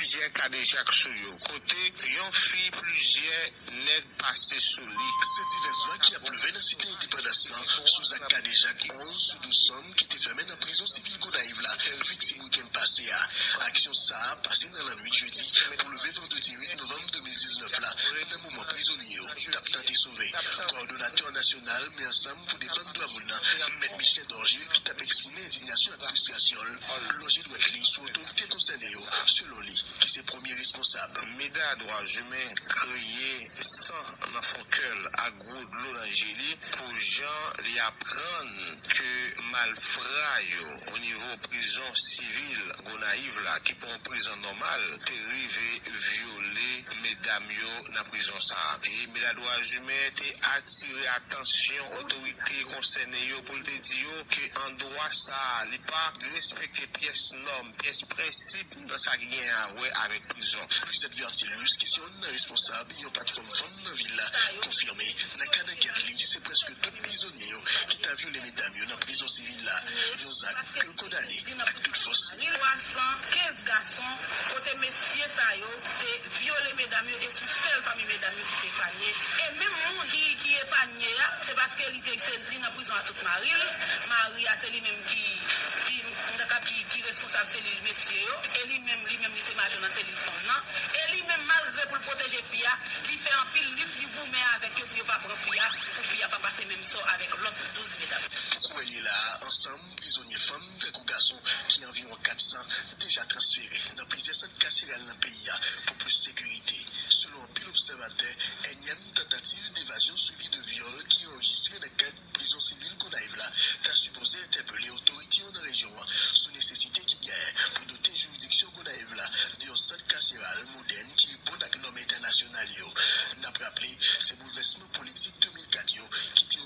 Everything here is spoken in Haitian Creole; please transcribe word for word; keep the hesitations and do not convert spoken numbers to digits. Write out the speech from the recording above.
plizyè kadejak sou yo, kote yon fi plizyè nèg pase sou li. Se divès vwa ki ap leve nan Site Endepandans lan sou zak kadejak onz sou douz fanm ki te fèmen nan prizon sivil Gonayiv la viktim wikenn pase a. Aksyon sa a pase nan lannwit jedi pou leve vandredi uit novanm de mil diznèf la, nan moman prizonye yo t ap tante sove. Kowòdonatè nasyonal Men Ansanm pou defann dwa moun nan, Mèt Michel Dorgil, ki t ap eksprime endinyasyon ak fristrasyon l, lonje dwèt li sou otorite konsène yo, selon li, ki se premye responsab. Meda Dwa Imen kriye san nan fon kè l ak gwo dlo nan je li pou jan li aprann ke malfra yo o nivo prizon sivil Gonayiv la, ki pa yon prizon nòmal, te rive vyole medam yo nan prizon sa a. E Meda Dwa Imen te atire atansyon otorite konsène yo pou l te di yo ke andwa sa a, li pa respekte pyès nòm, pyès prensip nan sa ki genyen a wè avèk prizon. Lisette Vertilus, ki se youn nan responsab yon platfòm fanm nan vil la, konfime, nan kad ankèt li, se prèske tout prizonye yo ki ta vyole medam yo nan prizon sivil la, yon zak ke l kondane ak tout fòs li. Twa san kenz gason, kote mesye sa yo te vyole medam yo, e se yon sèl pami medam yo ki te epanye. E menm moun ki, ki epanye a, se paske li te, se li nan prizon a tout mari l. Mari a, se li menm ki, ki, ki, ki responsab selil mesye yo. E li menm, li menm, li se majo nan selil fanm nan. E li menm, malgre pou l pwoteje fi a, li fè anpil lit, li goumen avèk yo pou yo pa pran fi a, pou fi a pa pase menm sò avèk lòt douz medam. Pou kounye a la, ansanm prizonye fanm tankou gason ki anviwon kat san deja transfere nan plizyè sant kaseral nan peyi a pou plis sekirite. Selon anpil obsèvatè, enyèm tantativ devazyon swivi de vyòl ki anrejistre nan kad prizon sivil Gonayiv la ta sipoze entèpele otorite yo nan rejyon an sou nesesite ki genyen pou dote jiridiksyon Gonayiv la de yon sant kaseral modèn ki reponn ak nòm entènasyonal yo. N ap raple, se boulvèsman politik de mil kat yo ki te